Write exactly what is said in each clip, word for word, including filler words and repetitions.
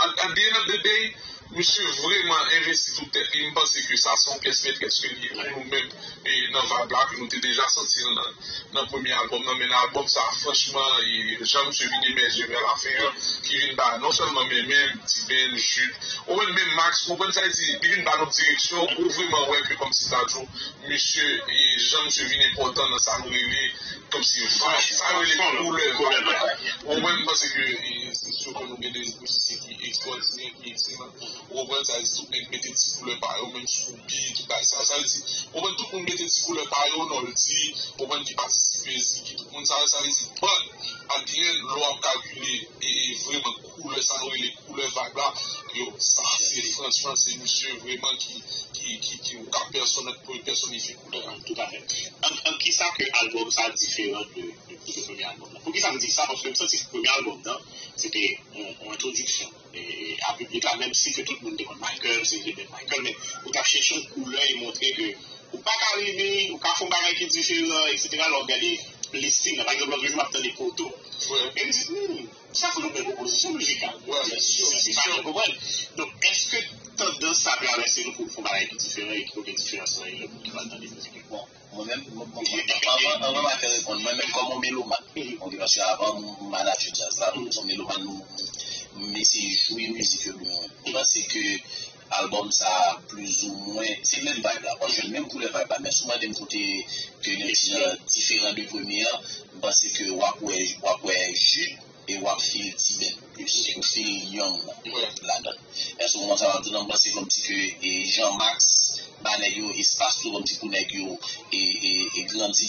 At the end of the day, misye vrèman envesti tout tèt li. M panse ke sa se yon pyès metrès ke li ye pou nou menm e nan vibe la ke nou te deja santi l nan, nan premye albòm nan. Men nan albòm sa, franchman, e jan misye vin emèje vè lafen an, ki vin ba non sèlman men, men Ti Ben, Jude, ou konprann, menm Max, ou konprann sa vle di, li vin ba nou direksyon, ou vrèman wè ke kòmsi ta djou, misye, e jan misye vin enpòtan nan sa nou rele, kòmsi vibe, sa yo rele koulè vibe la. Ou konprann, m panse ke e, se sou ke nou gen de mizisyen ki ekstwòdinè, ki ekselan. Ou konprann, sa vle di tout nèg mete ti koulè pa yo, menm sou beat, tout bagay sa. Sa vle di, ou konprann, tout moun mete ti koulè pa yo, Noldy, ou konprann, ki patisipe, Ziki, tout moun sa yo, sa vle di, but at the end, lè w ap kalkile, e, e vrèman koulè, sa nou rele koulè vibe la, yo, sa se franchman, se misye vrèman ki, ki, ki, ki, ou ka pèsonèt, pou pèsonifye koulè a. Toutafè. An, an kisa ke albòm sa diferan de, de, de premye albòm la? Poukisa m di sa? Paske m santi premye albòm nan, se te yon, yon entwodiksyon e, e, a piblik la, menm si ke tout moun te konn Michael, se te Michael, men ou t ap chèche yon koulè e montre ke ou pa ka rive, ou ka fè yon bagay ki diferan, etsetera. Lè w ap gade listing nan, pa egzanp, lòt jou m ap tande Koto. E m di, hmm, sa fè yon bèl pwopozisyon mizikal. Mizisyen, ou konprann? Donk, èske tandans sa travèse nou pou n fè yon bagay ki diferan e ki kote diferans lan ye lè moun ki pral tande mizik yo? Bon, mwen menm, mwen, mwen, mwen, anvan, anvan Michael reponn, mwen menm kòm yon melomàn, ok, paske avan m manaje djaz la, m se yon melomàn, m, m eseye jwi mizik yo byen. M panse ke albòm sa, plizoumwen, se menm vibe la, w ap jwenn menm koulè vibe la, men si w mande m kote ke gen ti jan diferan de premye an, m panse ke w ap wè, w ap wè Jude, e w ap feel Ti Ben plis, ou feel Young ladan. Èske w konprann sa m ap di w la? M panse kòmsi ke e Jean Max ba nèg yo espas tou kòmsi pou nèg yo e, e, e grandi.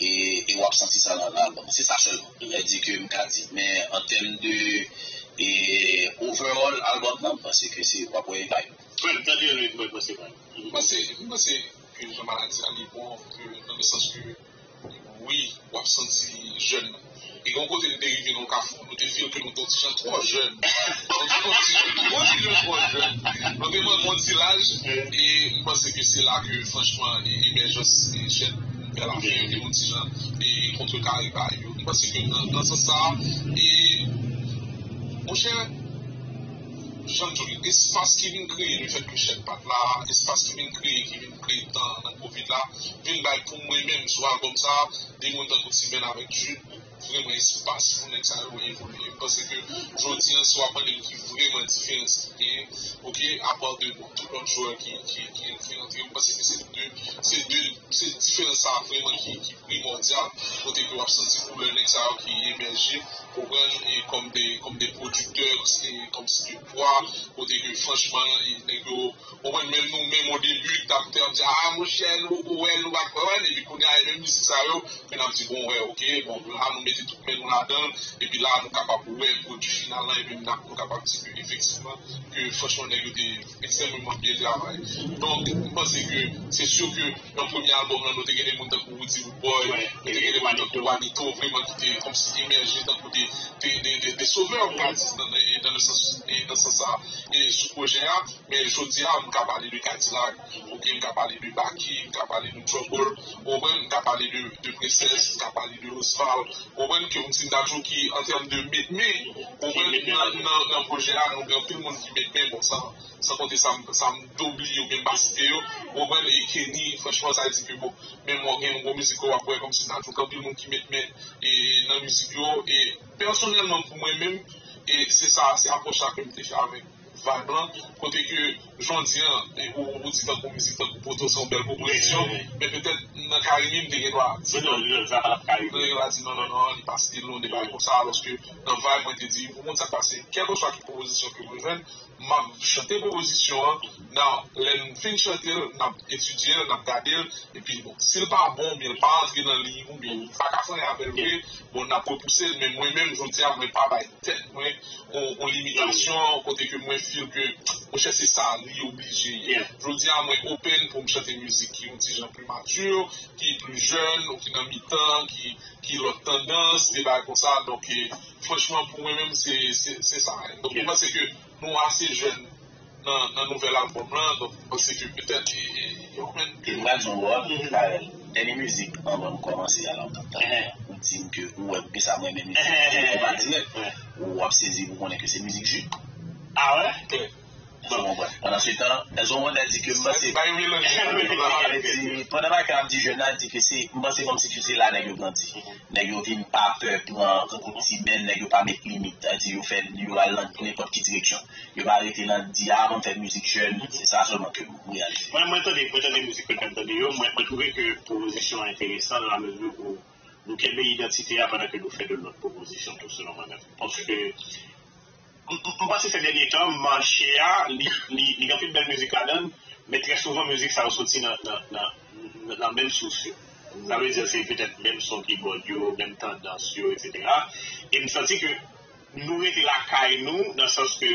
E, e w ap santi sa nan, nan albòm. Se sa sèlman. Sa vle di ke m ka di. Men an tèm de e, overall albòm nan, m panse ke se w ap wè e vibe. Fred, tande l wi, Fred, mwen se vibe. M panse, m panse ke jan Maladi a li bon, ke nan le sans ke wi, w ap santi jèn. E gen yon kote nou te rive nan yon kafou, nou te feel ke nou te yon ti jan twò jèn. Nou te yon ti, yon ti jan twò jèn. Nou te manke yon ti laj, e m panse ke se la ke, franchman, e, emèjans e jèn vè lafen yo te yon ti jan e kontrekare bagay yo. M panse ke nan, nan sans sa, e, monchè, jan m di w, espas ki vin kreye, lefèt ke Chèk pa t la, espas ki vin kreye, ki vin kreye tan nan covid la, vin bay pou mwen menm sou albòm sa, de moun tankou Ti Ben avèk Jude, vrèman espas pou nèg sa yo evolye. M panse ke jodi a, si w ap mande m ki vrèman diferans ki genyen, ok, apa de, bon, tout lòt jwè ki, ki, ki, ki rantre, m panse ke se de, se de, se diferans sa vrèman ki, ki primòdyal, kote ke w ap santi koulè nèg sa yo ki emèje, konprann, e kòm de, kòm de pwodiktè, e kòmsi de pwa, kote ke franchman, e nèg yo, konprann, menm nou menm o debi, t ap, t ap di, a, monchè, nou poko wè, nou pa t wè, epi kounye a, e menm mizik sa yo, ke n ap di, bon, wè, ok, bon, la, nou mete tout men nou ladan l, epi la, nou kapab wè pwodui final lan, epi n ap, nou kapab di ke efektivman, ke franchman, nèg yo te ekstrèmeman byen travay. Donk, m panse ke se si ke nan premye albòm lan, nou te gen de moun tankou Roody Roodboy, nou te gen de moun tankou Wanito, vrèman ki te kòmsi emèje tankou de, de, de, de, de sovè, on va dire, dans, dans le sens, dans sens sa, e sou pwojè a. Men jodi a, m ka pale de Kadilak, ok, m ka pale de Baky, m ka pale de Trouble, ou konprann, m ka pale de, de Princess, m ka pale de Osval, ou konprann, ke m si m ta di w ki, an tèm de met men, ou konprann, nan, nan, nan pwojè a, nou gen anpil moun ki met men, bon, san, san konte sa, m- sa m te bliye oubyen m pa site yo, ou konprann, e Kenny, franchman, sa di ke, bon, menm w gen yon gwo mizik ke w ap wè kòmsi m ta di w, gen anpil moun ki met men e nan mizik yo, e pèsonèlman, pou mwen menm, e se sa, se apwòch sa ke m te fè avèk vibe lan, kote ke jodi a, e, ou, ou di tankou mizik tankou Poto se yon bèl pwopozisyon, men petèt nan Karimi m te gen dwa di non, non, non, non, non, li pa t Karimi. Li pa t di non, non, non, li pa stil nou, de bagay konsa, alòske nan vibe mwen te di, ou konn sa k pase, kèlkeswa ki pwopozisyon ke mwen jwenn, m ap chante pwopozisyon an, nan, lè n fin chante l, n ap etidye l, n ap gade l, epi bon, si l pa bon, oubyen l pa antre nan liy, oubyen ou pa ka fè anyen avè l vre, bon, n ap repouse l, men mwen menm, jodi a, mwen pa bay tèt mwen on, on limitasyon, kote ke mwen feel ke, monchè, se sa, li oblije ye. Jodi a, mwen open pou m chante mizik ki yon ti jan pli mature, ki pli jèn, ou ki nan mitan, ki, ki lòt tandans, de bagay konsa. Donk, e, franchman, pou mwen menm, se, se, se sa. Donk, mwen panse ke nou ase jèn nan, nan nouvèl albòm lan, donk, mwen panse ke petèt, e, e, yo menm ke. M pral di yon bagay, dènye mizik, anvan nou kòmanse a la, ou t ap tande, ou di m ke ou wè m gen sa mwen menm, ou pa dirèk, ou ap sezi pou konnen ke se mizik Jude. Ah ouais? Bon, bon, bon. Pandan se tan, Elzo Wonder di ke m panse. Bay relanje. Pandan Michael ap di jèn nan, di ke se, m panse kòmsi ke se la nèg yo grandi. Nèg yo vin pa pè pran tankou ti bèn, nèg yo pa met limit. Sa di yo fè, yo al nan nenpòt ki direksyon. Yo pa rete nan di, a, mwen fè mizik jèn, se sa sèlman ke m reyalize. Mwen, mwen tande, mwen tande mizik ke m tande yo, mwen, mwen twouve ke pwopozisyon an enteresan nan la mezi ou nou kenbe idantite a pandan ke nou fè de lòt pwopozisyon tou, selon mwen menm. Paske m, m, m panse sè dènye tan, mache a, li, li, li gen anpil bèl mizik ladan l, men trè souvan mizik sa yo soti nan, nan, nan, nan, nan menm sous yo. Sa vle di se petèt menm son kibòd yo, menm tandans yo, etsetera. E m santi ke nou rete lakay nou, nan sans ke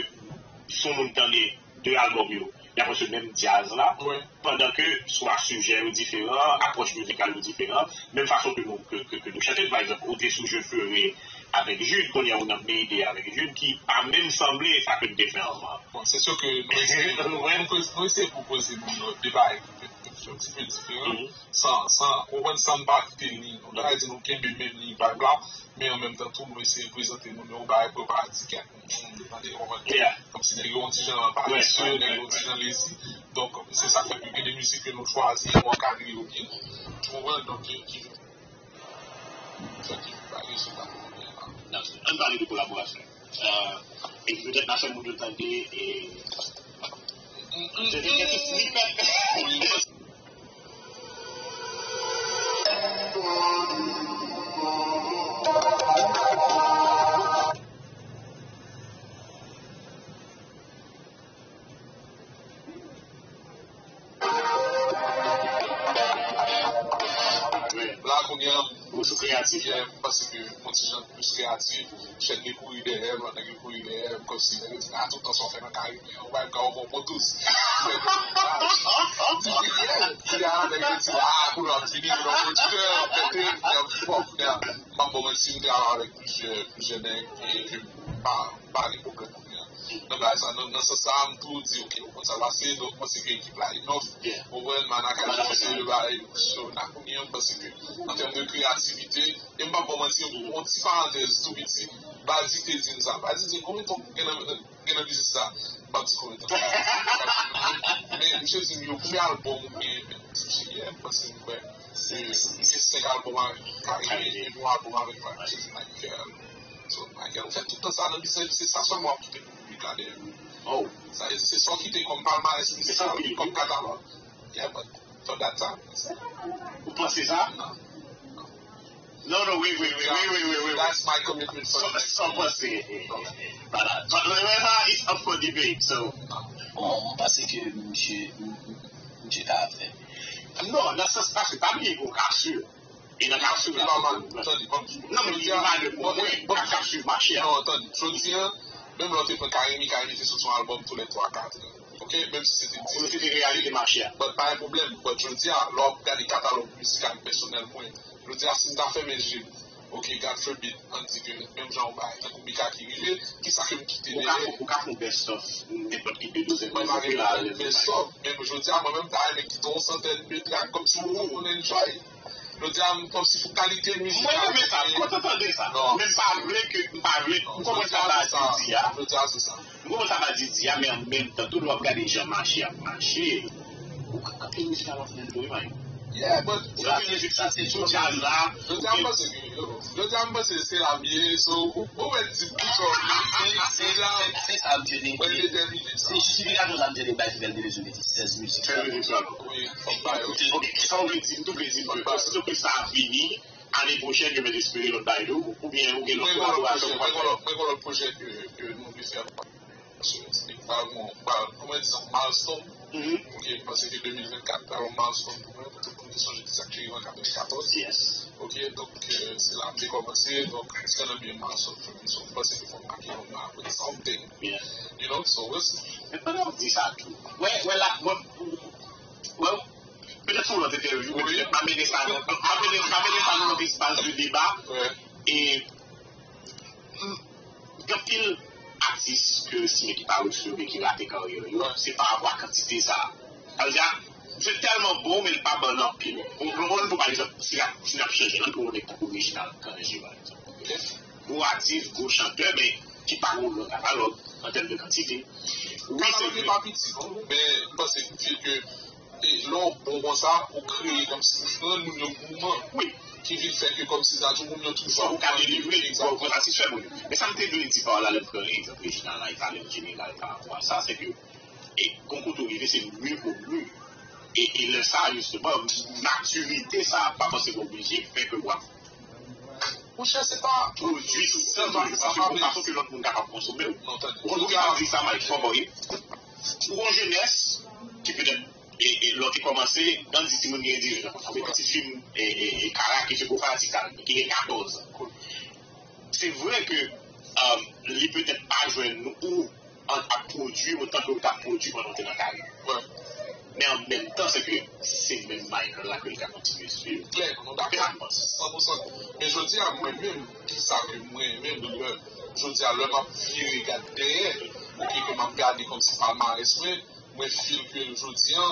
si yon moun tande de albòm yo, y ap jwe menm djaz la, pandan ke swa sijè yo diferan, apwòch mizikal yo diferan, menm fason ke nou, ke, ke, ke nou chante, pa egzanp, ou te sou Je ferai avèk Jude, kounye a ou nan Mayday avèk Jude, ki pa menm sanble sa ke n te fè anvan. Bon, se si ke nou eseye, nou, nou, nou eseye pwopoze moun yo de bagay ki fè, ki fè yon ti pe diferan, san, san, ou konprann, san n pa kite liy nou. Sa vle di nou kenbe menm liy vibe la, men an menm tan tou, nou eseye prezante moun yo yon bagay pou yo pa di kèk moun, nou tande, ou konprann? Kòmsi nèg yo yon ti jan paresye, nèg yo yon ti jan lezi. Donk, se sa k fè ke gen de mizik ke nou chwazi, nou ankadre yo byen. Ou konprann? Donk, ki, ki, sa ki pa gen sou ta. Ann pale de kolaborasyon. Euh, e ki petèt n a fè moun yo tande, e, se te gen ti snippet. La, kounye a, ou sou kreyatif, yeah, m panse ke yon ti jan plis kreyatif, chèn yo kouri dèyè m, lòt nèg yo kouri dèyè m, kòmsi nèg yo di, a, tout tan sa w fè nan Karibyen, ou pa ka w bon pou tous. Di ki, yeah, kounye a, nèg yo di, a, kounye a, m vini, m nan pwodiktè, m pete, m fè fòk, kounye a, m pa bon manti, m travay avèk plizyè, plizyè nèg, e ke m pa, pa gen pwoblèm. Nan bagay sa, nan, nan sans sa, m tou di, ok, ou konn sa pase, donk, mwen se gen ekip la, enough. Ou konprann, Manaka, Manaka, se le bagay, so, n a konbyen, paske, an tèm de kreyativite, e m p ap ba w manti, yon ti parantèz tou piti, Bazi te di m sa. Bazi di, konbyen tan w gen nan, gen nan biznis sa? M p ap di konbyen tan. Men, misye di m, yo, konbyen albòm ou gen, men, m di, m panse m kwè, se, se senk albòm avèk Karibyen, e yon albòm avèk Michael. So, Michael, ou fè tout tan sa nan biznis, se sa sèlman w ap kite pou piblik la dèyè. Oh. Sa vle di, se sa w kite kòm palmarès mizikal, kòm katalòg. Yeah, but for that time. Ou panse sa? Non. Non, non, wi, wi, wi. That's my commitment for the next. Sa w panse? Voilà. But whatever is up for debate, so. Bon, m panse ke misye, misye ta fè. Non, nan sans, paske pa bliye ke w ka swiv. E nan ka swiv la. Non, men, li pa de pou mwen, ka, ka swiv mache a. Non, tande, jodi a, menm lè w te pran Karimi, Karimi te soti yon albòm tou lè twa, kat an. Ok, menm si se te di. Ou se te reyalize mache a. But pa gen pwoblèm, but jodi a, lè w ap gade katalòg mizikal pèsonèl mwen, jodi a, si m ta fèmen je m, ok, God forbid, ann di ke menm jan yon bagay tankou Mika ki rive, kisa ke m kite dèyè? Ou ka fè, ou ka fè yon best of, nenpòt ki de douzèn. Mwen pa gen pwoblèm best of, men jodi a, mwen menm, m ta renmen kite yon santèn de track, kòmsi ou, ou enjoy. Jodi a, m kòmsi pou kalite mizik. Mwen renmen sa, m kontan tande sa. Men m pa vle ke, m pa vle, m konprann sa Bazi di a. Jodi a, se sa. M konprann sa Bazi di a, men an menm tan, tou lè w ap gade jan mache ap mache, ou ka kanpe mizik a lòt nèg tou, wi, man. Yeah, but ou ka fè mizik sa, se sou djaz la. Jodi a, m panse ke, jodi a, m panse se la m ye, so, ou, ou mèt di m kisa w vle. Se, se, se, se sa m te di. Mwen detèmine sa. Se jistifikasyon sa m te bay, ki fè l te bezwen mete sèz mizik sa. Sèz mizik sa. Wi, fòk ba yo. Ok, sa w vle di, m tou vle di m ke, osito ke sa a fini, ane pwochèn, yo mèt espere lòt bagay tou, oubyen ou gen lòt kolaborasyon pou w ap fè? Mwen gen lòt pwojè ke, ke nou vle fè. Paske se pa yon, pa, kòman di sa, milestone. Ok, paske de mil vennkat la, yon milestone pou mwen, pou tout moun ki sonje kisa k te rive an katrevenkatòz. Ok, donk, euh, se la m te kòmanse, donk, it's gonna be a milestone for me. So, m panse ke fòk m make yon mark with something. You know, so we'll see. Men pandan w di sa tou, wè, wè la, wè, wè, petèt se yon lòt entèvyou, men petèt m a mennen sa nan, m a mennen, m a mennen sa nan yon lòt espas de deba. E, m, gen anpil atis ke yo estime ki pa reyisi oubyen ki rate karyè yo, se pa rapò a kantite sa. Sa vle di, misye tèlman bon, men l pa ban n anpil. Yon, yon moun pou, pa egzanp, si n ap, si n ap chèche, ann pran yon nèg tankou Reginald Cangé, pa egzanp. Gwo atis, gwo chantè, men ki pa yon gran katalòg. an tèm de kantite. Wi, se vre. Kalabari pa piti, non, men m panse ke e lè w bon konsa, ou kreye kòmsi, ou rann moun yo gouman. Wi. Ki vin fè ke kòmsi sa tou moun yo toujou. Fòk ou ka delivre, fòk ou satisfè moun yo. Men sa m te vle di pa la, lè m pran egzanp Reginald la, e talè an jeneral pa rapò a sa, se ke e, kon kote w rive, se mur pou mur. E, e lè sa, jisteman, matirite sa, pa fòseman oblije fè ke w ap Monchè, se pa pwodui tout tan, sa pa vle di ke lòt moun kapab konsome w. Ou konn ki pa di sa, Mike, fò bò ye. Ou gon jenès ki petèt e, e, lè w te kòmanse, ann di timoun gen dizuit an, konsa, ou gen ti fi m, e, e, e, Kara ki fè gwo fanatik Talè, ki gen katòz an. Se vre ke um, li petèt pa jwenn ou an ap pwodui otan ke w t ap pwodui pandan w te nan karyè. Men an menm tan, se ke se menm Michael la ke l ka kontinye swiv. Klè, nou dakò. San pou san. Men jodi a, mwen menm, ki sa ke mwen menm, lè, jodi a, lè m ap vire gad dèyè, oke, ke m ap gade kòmsi palmarès mwen, mwen feel ke jodi a,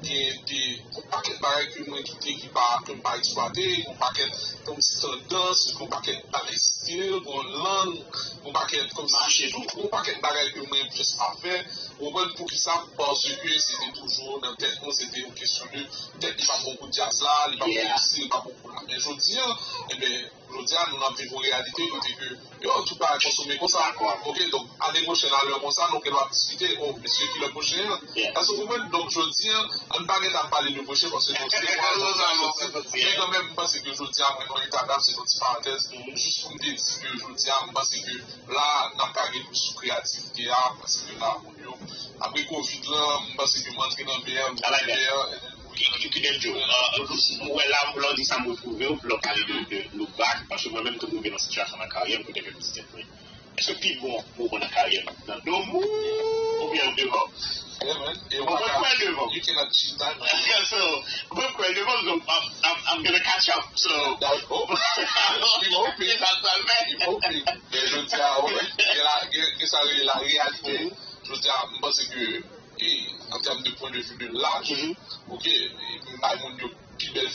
gen de, yon pakèt bagay ke mwen kite ki pa, ke m pa eksplwate, yon pakèt kòmsi tandans, yon pakèt bagay stil, yon lang, yon pakèt kòmsi mache tou, yon pakèt bagay ke mwen just pa fè. Ou konprann poukisa? Paske se te toujou nan tèt mwen, se te yon kesyon de tèt li pa bon pou djaz la, li pa bon pou si, li pa bon pou la. Men jodi a, enben, jodi a, nou nan viv yon reyalite kote ke yo, tout bagay konsome konsa. Oke, donk, ane pwochèn, a lè konsa, nou gen dwa diskite, o, mesye, ki lè pwochèn an? Èske w konprann? Donk, jodi a, ann pa gentan ap pale de pwochèn, paske nou se mwa, men kanmenm, m panse ke jodi a, mwen nan eta dam, se yon ti parantèz, jis pou m te di ke jodi a, m panse ke la, n ap ka gen plis sou kreyativite a, paske la, moun yo, apre kovid lan, m panse ke m antre nan meyè, m vin meyè. Ki, ki, ki Dènjo, ou wè la, lè w di sa, m retwouve w, lè w pale de, de look back, paske mwen menm, m te twouve nan sitiyasyon nan karyè m, kote ke m di tèt mwen, èske pi bon moman nan karyè m nan do m oubyen devan? Yeah, man. Mwen kwè devan. You cannot cheat that, man. So, mwen kwè devan, so I'm, I'm, I'm gonna catch up. So, men jodi a, gen, gen sa rele la reyalite. Jodi a, m panse ke, e, an tèm de pwen de vi de laj, oke, e, m bay moun yo pi bèl